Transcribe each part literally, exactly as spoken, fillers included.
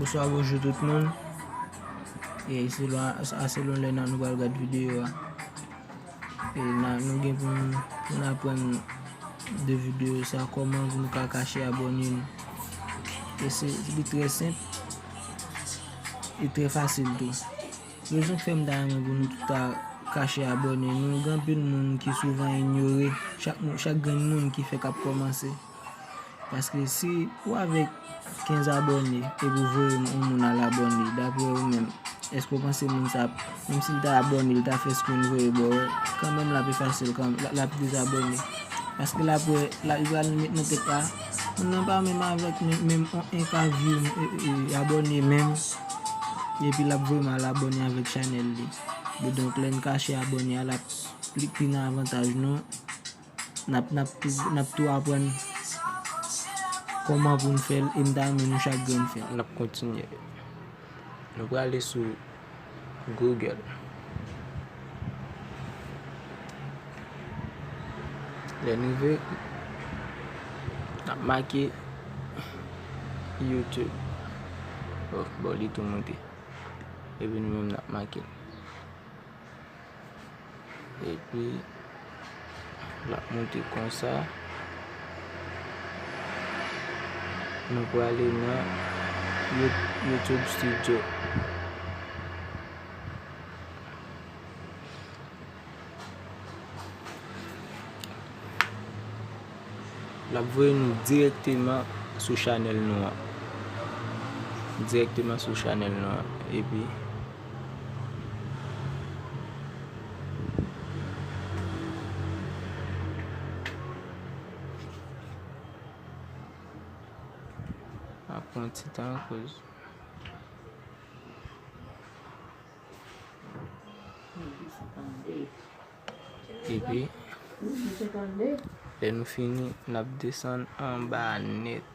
Bonswa, bonjou tout moun. E selon, a, selon lè n a, nou pral gad videyo a. E n a, nou gen pou n, pou n aprann de videyo sa, kòman pou nou ka kache abòne nou. E se, li trè senp, e trè fasil tou. Rezon k fè m ta renmen pou nou tout ta kache abòne nou, gen anpil moun ki souvan inyore chak, chak grenn moun ki fèk ap kòmanse. Paske si ou avèk kenz abòne epi w voye yon moun al abòne, daprè ou menm, èske w panse moun sa, menm si l ta abòne, l ta fè screen voye ba w, kanmenm l ap efase l, kanm-, l ap dezabòne? Paske l ap wè, l ap, li pral met nan tèt la, moun nan pa menm avèk menm, menm yon, yon ka view, e, e, e, abòne menm, epi l ap voye m al abòne avèk chanèl li. Bon, donk, lè n kache abòne a, l ap pli, pli nan avantaj nou. N ap, n ap tou, n ap tou aprann kòman pou n fè l, e m ta renmen nou chak grenn fè l. N ap kontinye. Nou prale sou Google. Lè n rive, n ap make YouTube. Bon, bon, li tou moute. Epi nou menm, n ap make l. Epi, l ap moute konsa. Nou prale nan You-, YouTube Studio. L ap voye nou dirèkteman sou chanèl nou an. Dirèkteman sou chanèl nou an. Epi, ap pran ti tan ankò. Epi, lè nou fini, n ap desann anba nèt.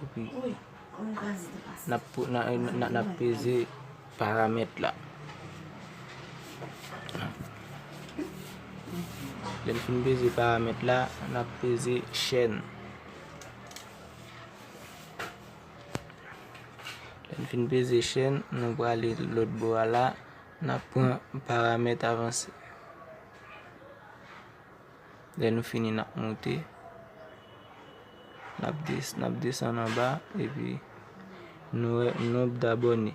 Epi, n ap, n a, n a, n ap peze paramèt la. Lè n fin peze paramèt la, n ap peze chèn. Lè n fin peze chèn, nou prale lòt bò a la, n ap pran paramèt avanse. Lè nou fini, n ap moute, n ap des-, n ap desann anba, epi nou wè nonb dabòne.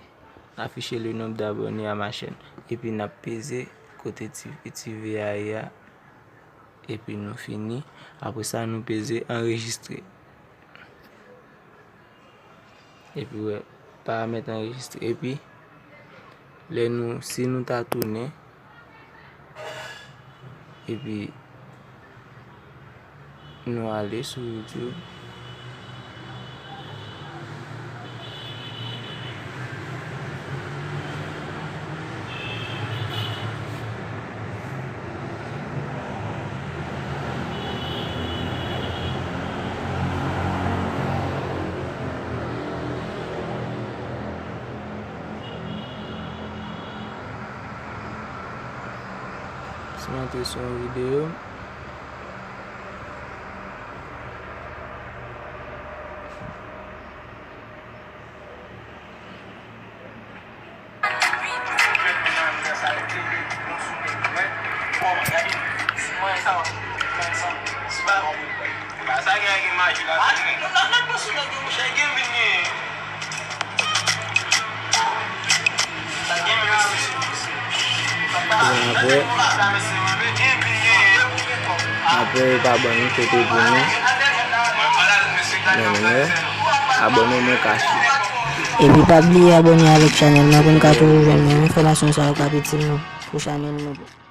Afficher le nombre d'abonnés à ma chaîne. Epi n ap peze kote ti, ti V a ye a. Epi nou fini. Apre sa, nou peze anrejistre. Epi, wè, paramèt anrejistre. Epi, lè nou, si nou ta tounen, epi nou ale sou YouTube. Si m antre sou yon videyo. Apre, apre yo pa ban nou kote pou nou. Men nou wè, abòne mwen kache. Epi pa bliye abòne avèk chanèl mwen pou n ka toujou jwenn menm enfòmasyon sa yo k ap itil nou pou chanèl nou.